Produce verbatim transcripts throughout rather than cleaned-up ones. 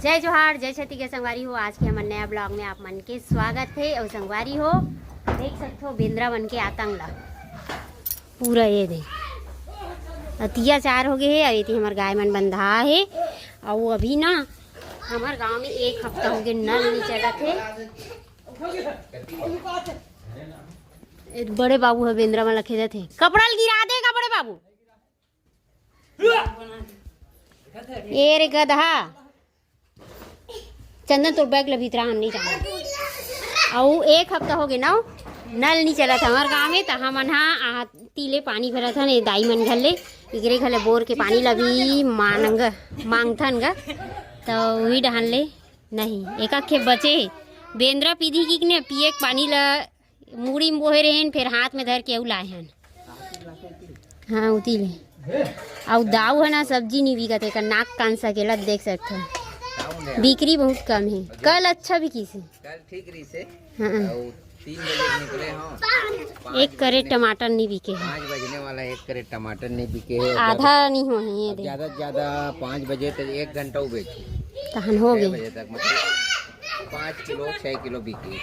जय जोहार, जय छत्तीसगढ़ संगवारी हो। आज के हमर नया ब्लॉग में आप मन के स्वागत हे। अउ संगवारी हो, देख सकथो बेंदरा मन के आतंक ला। पूरा ये दे, अतियाचार हो गए हे। अउ एती हमर गाय मन बंधा हे। अउ अभी ना हमर गांव में एक हफ्ता हो गए, नल नहीं चलत हे। ए बड़े बाबू ह बेंदरा मन ला खेदत हे। कपड़ा ल गिरा दे का बड़े बाबू। ए रे गधा, चंदन तोर बैग ल भीतरा, हम नहीं जाना। अउ एक हफ्ता हो गए ना, नल नहीं चलत हमर गांव में, त हमन हा आती ले पानी भरत हन ए दाई मन घर ले। एकरे घर ले बोर के पानी ल भी मांग मांगथन ग, त उही डहान ले नहीं। एक आखे बचे हे, बेंदरा पीधी की ने पिए के पानी ल मुड़ी में बोहे रहेन, फिर हाथ में धर के अउ लाए हन। हाँ, उती ले। अउ दाऊ है ना, सब्जी नहीं बिकत, एकर नाक कान सकेला, देख सकते हैं। बिक्री बहुत कम है। कल अच्छा बिकिस हे। कल ठीक रहिस हे। हाँ। अउ तीन बजे निकले हो। एक करेट टमाटर नहीं बिके है। पाँच बजने वाला, एक करेट टमाटर नहीं बिके है। आधा नहीं हो है ये अब दे। ज्यादा से ज्यादा पाँच बजे तक एक घंटा वो बेची। तहन हो छह गए। बजे तक मतलब पाँच किलो, छह किलो बिकी।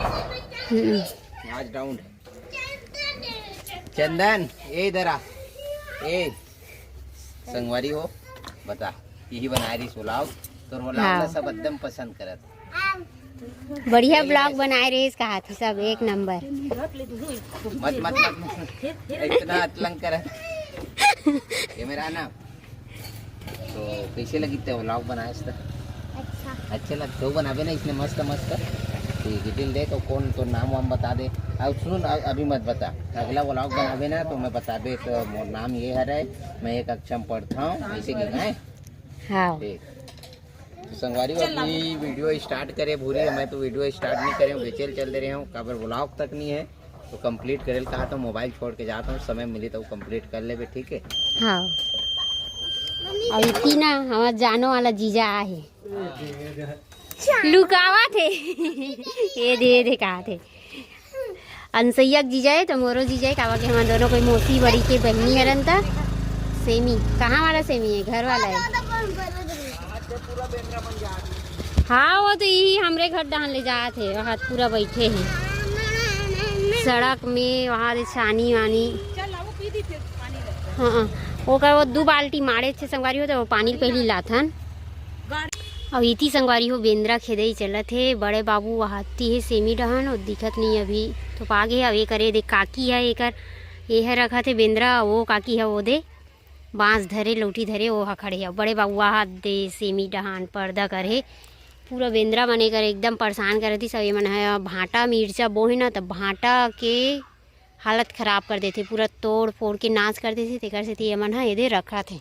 हम्म। आज डाउन है। चंदन, ए इधर आ। ए, संगवारी हो, बता, यही बनाए रही पुलाव, तो पुलाव हाँ। ना सब एकदम पसंद करत। बढ़िया ब्लॉग बनाए रहे, कहा थी सब एक नंबर। मत, मत, मत, मत। इतना अतलंग करत। ये मेरा ना, तो कैसे लगी ते व्लॉग बनाए त? अच्छा। अच्छे लगते हो बनाबे ना इसने मस्त मस्त। ठीक है, दिल दे तो कौन तो नाम वाम बता दे। अब सुन, अ-, अभी मत बता। अगला व्लॉग बनाबे ना तो मैं बताबे तो मोर नाम ये हरे, मैं एक अक्षर पढ़ता हूँ, ऐसे की है। हाँ। ठीक। तो संगवारी हो, अभी वीडियो स्टार्ट करे भूरी, मैं तो वीडियो स्टार्ट नहीं करे हूँ, बेचेल चल दे रहे हूँ, काबर व्लॉग तक नहीं है। तो कंप्लीट करेल कहा तो मोबाइल छोड़ के जाता हूँ, समय मिली तो कंप्लीट कर लेबे, ठीक है? हाँ। अउ इती ना हमार जानो वाला जीजा आहे, लुकावत हे। ये दे, ये दे कहा थे। अनसैया के जीजा है तो मोरो जीजा है, कावा के हमार दोनों कोई मौसी बड़ी के बहनी हरन त। सेमी, कहाँ वाला सेमी है? घर वाला है। हाँ, वो तो यही हमरे घर डाहन ले जात हे, वहाँ पूरा बैठे हैं सड़क में, वहाँ दे छानी वानी। हाँ, हाँ। ओकर वो दू बाल्टी मारे थे संगवारी हो, तो वो पानी पहली लाथन। अब इती संगवारी हो, बेंदरा खेदई चलत हे, बड़े बाबू वहाती हे सेमी डहन, वो दिखत नहीं अभी। तो पागे अब ये करे दे काकी है एकर, ये है रखा थे बेंदरा, वो काकी है वो दे बांस धरे, लौठी धरे, वो हा खड़े हे। बड़े बाबू वहात दे सेमी डहान पर्दा करे, पूरा बेंदरा मन एकर एकदम परेशान करत ही सब। ये मन ह भांटा मिर्चा बोहे ना, त भांटा के हालत खराब कर देथे, पूरा तोड़ फोड़ के नाश कर देथे। तेकर सेती ये मन ह एदे रखत हे।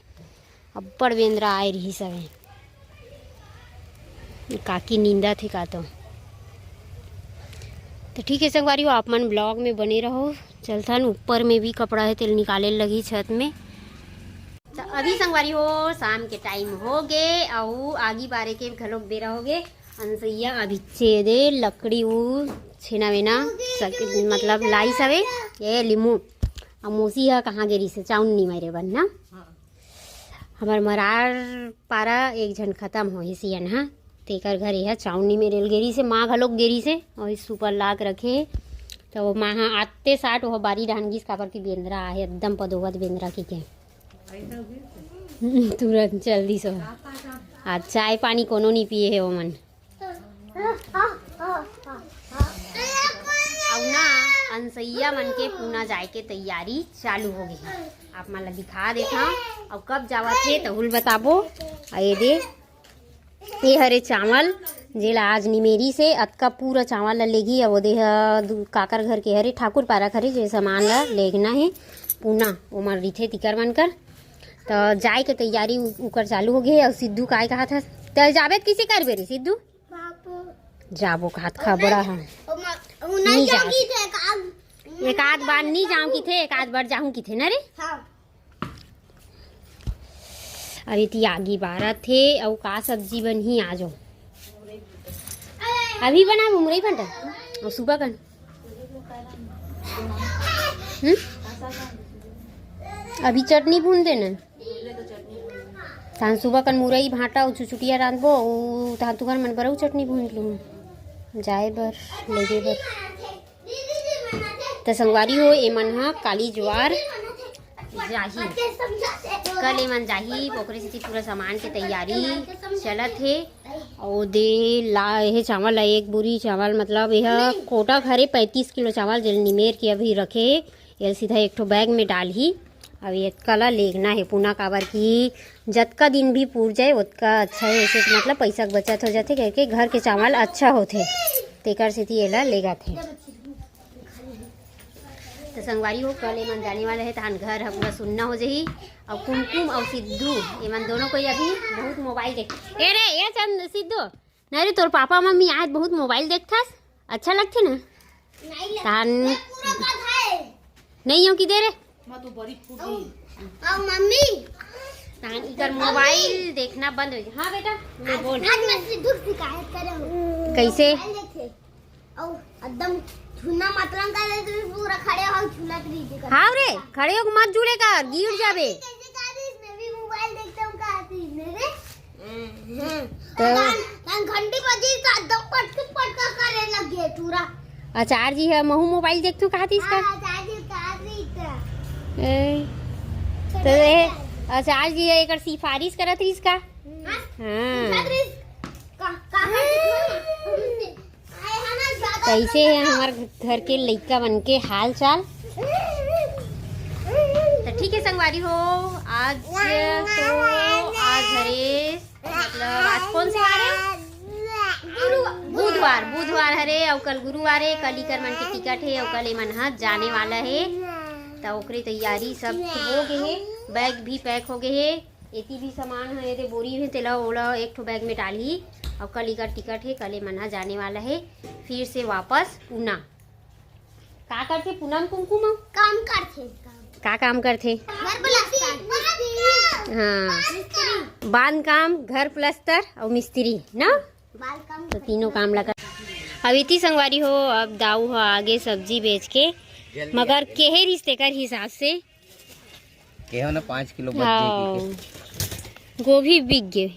अब्बड़ बेंदरा आए रही सवे। काकी नींदत हे का तो। तो ठीक है संगवारी हो, आप मन ब्लॉग में बने रहो। चलथन ऊपर में भी कपड़ा है, तेल निकाले लगी छत में। तो अभी संगवारी हो, शाम के टाइम हो गे, अउ आगी बारे के घलोक बेरा हो गे। अनसैया अभी छेदे लकड़ी उ छेना वेना सक-, मतलब लाई सवे, ये लिमू। अब मौसी ह कहाँ गे रहिसे, चाउन नी मारे बन ना। हमर मरार पारा एक झन खतम होही सियन ह, तेकर घर एहा चाउन नी मेरे ल गे रहिसे, माँ घलोक गे रहिसे, अउ सुपर लाग रखे हे। त वो माँ ह आते साट वो बारी डाहन गिस, काबर कि बेंदरा आहे, एकदम पदोवत बेंदरा की के। तुरंत चल दिस हो। आज चाय पानी कोनो नी पिए हे ओमन। अउ ना, अनसैया मन के पूना जाए के तैयारी चालू हो गई हे। आप मन ला दिखा देथव, अउ कब जावत हे तहू ल बताबो। अउ ये दे, ये हरे चावल, जेला आज निमेरी से अतका पूरा चावल ला लेगी। अब ओदे ह दू-, काकर घर के हरे, ठाकुर पारा के हरे, जे सामान ला लेगना हे पूना, ओमन रिथे तिकर मन कर। त जाए के तैयारी उ-, उकर चालू हो गे हे। अउ सिद्धू काय कहत हस, त जाबे त किसे करबे रे सिद्धू? बापू। जाबो कहत खबड़ा ह। ओमा-, उ नहीं नहीं जाओगी जात। तो एक आध एक आध बार नहीं जाऊं किथे, एक आध बार जाऊं किथे ना रे। हाँ। अभी ती आगी बारत हे, अउ का सब्जी बनही आज? अभी बना मुरई भंटा, अउ सुबह कन। हम्म? अभी चटनी भून देना। तहन सुबह कन मुरई भांटा अउ चुचुटिया रांधबो, अउ तहन तुहर मन बर अउ चटनी भूंज लूहूं जाए बर, लेगे बर। त संगवारी हो, एमन ह काली जुवार जाही, कल एमन जाही, ओकरे सेती पूरा सामान के तैयारी चलत हे। अउ दे ला, एहे चावल ला, एक बोरी चावल, मतलब एह कोटा हरे पैंतीस किलो चावल, जेल निमेर के अभी रखे हे, एल सीधा एक ठो बैग में डालही। अब एतका ला लेगना हे पूना, काबर कि जतका दिन भी पूर जाए, ओतका अच्छा हे। ऐसे मतलब पैसा के बचत हो जाथे, करके घर के चावल अच्छा होथे, तेकर सेती एला लेगत हे। तो संगवारी हो, कल एमन जाने वाला हे, तहन घर ह पूरा सुन्ना हो जाही। अउ कुमकुम अउ सिद्धू, एमन दोनों कोई अभी बहुत मोबाइल देख, ए रे, ए चंद, सिद्धू, नहीं रे, तोर पापा मम्मी आज बहुत मोबाइल देखथस, अच्छा लगथे ना? नहीं ले, तहन मैं पूरा कथा है। नहीं हो कि दे रे। मैं तो बड़ी फूट गई। अउ मम्मी, तहन इकर मोबाइल देखना बंद हो जाए। हाँ बेटा, ले बोल। आज मैं सिद्धू की शिकायत करे हूँ। कैसे? मोबाइल देखे। अउ एकदम झूलना मतलब का ले, तो पूरा खड़े हो झूलत रही जी कर। हाँ रे, खड़े होके मत झूले कर, गिर जाबे। कैसे कहा थी, मैं भी मोबाइल देखता हूँ कहा थी मेरे। हम्म। तो तहन, तहन घंटी बजी तो एकदम पटक पटक करे लग गए पूरा। आचार्य जी है, महू मोबाइल देखथू कहा थी इसका? हाँ, आचार्य जी कहा थी इसका। ए, तो ये आचार्य जी है, एकर सिफारिश करत रही इसका। हाँ। हाँ। पूछत रही, का, का करती हो? कैसे है हमारे घर के लइका मन के हाल चाल? तो ठीक है संगवारी हो, आज तो आज हरे, मतलब आज कौन से वार है? गुरुवार। बुधवार, बुधवार हरे, अउ कल गुरुवार है, कल इकर मन के टिकट है, अउ कल एमन ह जाने वाला है। तो ओकरे तैयारी सब हो गए है, बैग भी पैक हो गए है। एती भी सामान हे, एदे बोरी हे, तेला ओला एक ठो बैग में डालही। अउ कल इकर टिकट हे, कल ए मन ह जाने वाला हे फिर से वापस पूना। का करथे पूना म कुमकुम? काम करथे। का काम करथे? घर प्लास्टर, मिस्त्री। हाँ, मिस्त्री। बांध काम, घर प्लास्टर अउ मिस्त्री ना। बाल काम तो तीनों काम ला कर। अब इति संगवारी हो, अब दाऊ ह आगे सब्जी बेच के, जल्दी मगर आगे। केहे रिस तेकर हिसाब से केहो ना पाँच किलो बच जाही हाँ। कहिके। गोभी बिक गे।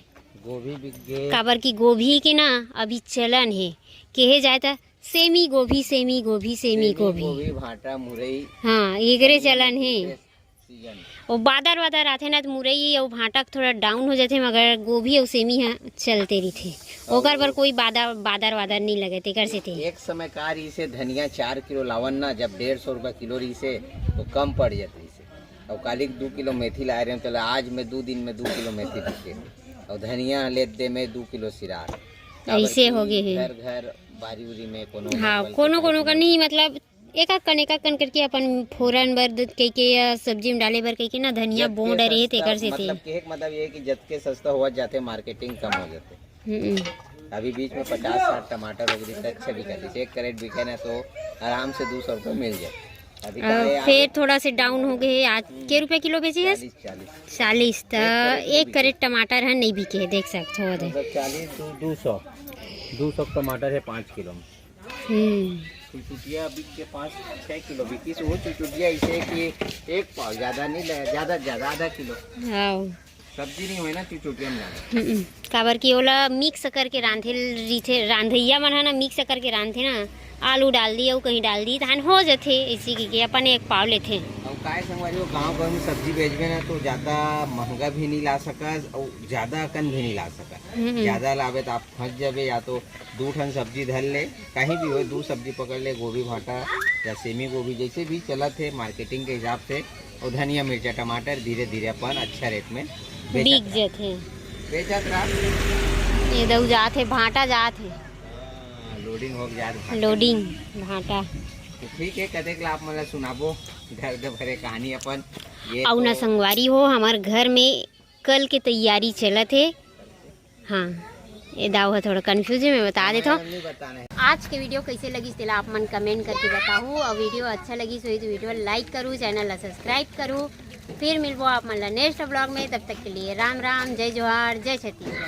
गोभी बिक गे। काबर कि गोभी के ना अभी चलन हे, केहे जाए त सेमी गोभी, सेमी गोभी, सेमी सेमी गोभी। गोभी, भांटा, मुरई। हाँ, एकरे चलन हे। सीजन। वो बादर वादर आथे ना, त मुरई अउ भांटा के थोड़ा डाउन हो जाथे, मगर गोभी अउ सेमी ह चलते रहिथे। अउ ओकर बर कोई बादर, बादर वादर नहीं लगे, तेकर सेती। एक समय का रहिसे, धनिया चार किलो लावन ना, जब डेढ़ सौ रुपया किलो रहिसे, तो कम पड़ जात रहिसे। अउ काली के दू किलो मेथी लाए रहे, चलो आज मैं दू दिन में दू किलो मेथी बिके। अउ धनिया लेत दे में दू किलो सिरार। काबर ऐसे कि हो गए हे। घर घर बारी उरी में कोनो हाँ, लगल कोनो के कोनो का नहीं, मतलब एक आध कन, एक आध कन करके अपन फोरन बर द-, कहिके या सब्जी में डाले बर कहिके ना धनिया जतके बोंड रहे सस्ता, तेकर सेती। मतलब, कहे के मतलब ये कि जतके सस्ता होवत जाथे, मार्केटिंग कम हो जाथे। हम्म। अभी बीच में पचास साठ टमाटर हो गए, तो अच्छा बिका थे। एक कैरेट बिके ना, तो आराम से दो सौ रुपये मिल जाए। अभी अ, काले फिर आलू थोड़ा से डाउन हो गए, आज के रुपये किलो बेचे है? चालीस, चालीस। चालीस, तो एक कैरेट एक नहीं कैरेट टमाटर है, नहीं बिके है, देख सकते हो दे। मतलब चालीस, दो, दो सौ, दो सौ टमाटर है पाँच किलो में। हम्म। चुचुटिया बिक के पाँच छः किलो बिकिस, वो चुचुटिया इसे कि एक पाव, ज़्यादा नहीं ले, ज़्यादा, ज़्यादा आधा किलो। हाँ। सब्जी नहीं होए ना चुचुटिया में ज़्यादा। हम्म। काबर कि ओला मिक्स करके रांधे रहिथे, रांधइया मन ह ना मिक्स करके रांधथे ना, आलू डाल दी अउ कहीं डाल दी, तहन हो जथे, इसी के, के अपन एक पाव लेथे। अउ काय संगवारी हो, गाँव घर में सब्जी बेचबे ना तो ज़्यादा महंगा भी नहीं ला सकस अउ ज़्यादा अकन भी नहीं ला सकस। हम्म। ज़्यादा लाबे तो आप फंस जाबे, या तो दू ठन सब्जी धर ले, कहीं भी हो, दू सब्जी पकड़ ले, गोभी भांटा या सेमी गोभी, जैसे भी चलत हे मार्केटिंग के हिसाब से, और धनिया, मिर्चा, टमाटर धीरे धीरे अपन अच्छा रेट में बेचत बिक रहा। जथे। बेचत रहा। ये दऊ जात हे, भांटा जात हे। हाँ, लोडिंग हो जात भांटा। लोडिंग भांटा। तो ठीक है, कतेक ला आप मन ला सुनाबो दर्द भरे कहानी अपन। ये अउ तो ना संगवारी हो, हमार घर में कल के तैयारी चलत हे। हाँ, ये दाऊ ह थोड़ा कंफ्यूज है, मैं बता देता हूँ। आज के वीडियो कैसे लगिस तेला आप मन कमेंट करके बताहू, और वीडियो अच्छा लगिस होही तो वीडियो लाइक करू, चैनल ला सब्सक्राइब करू। फिर मिलबो आप मन ला नेक्स्ट व्लॉग में, तब तक के लिए राम राम, जय जोहार, जय छत्तीसगढ़।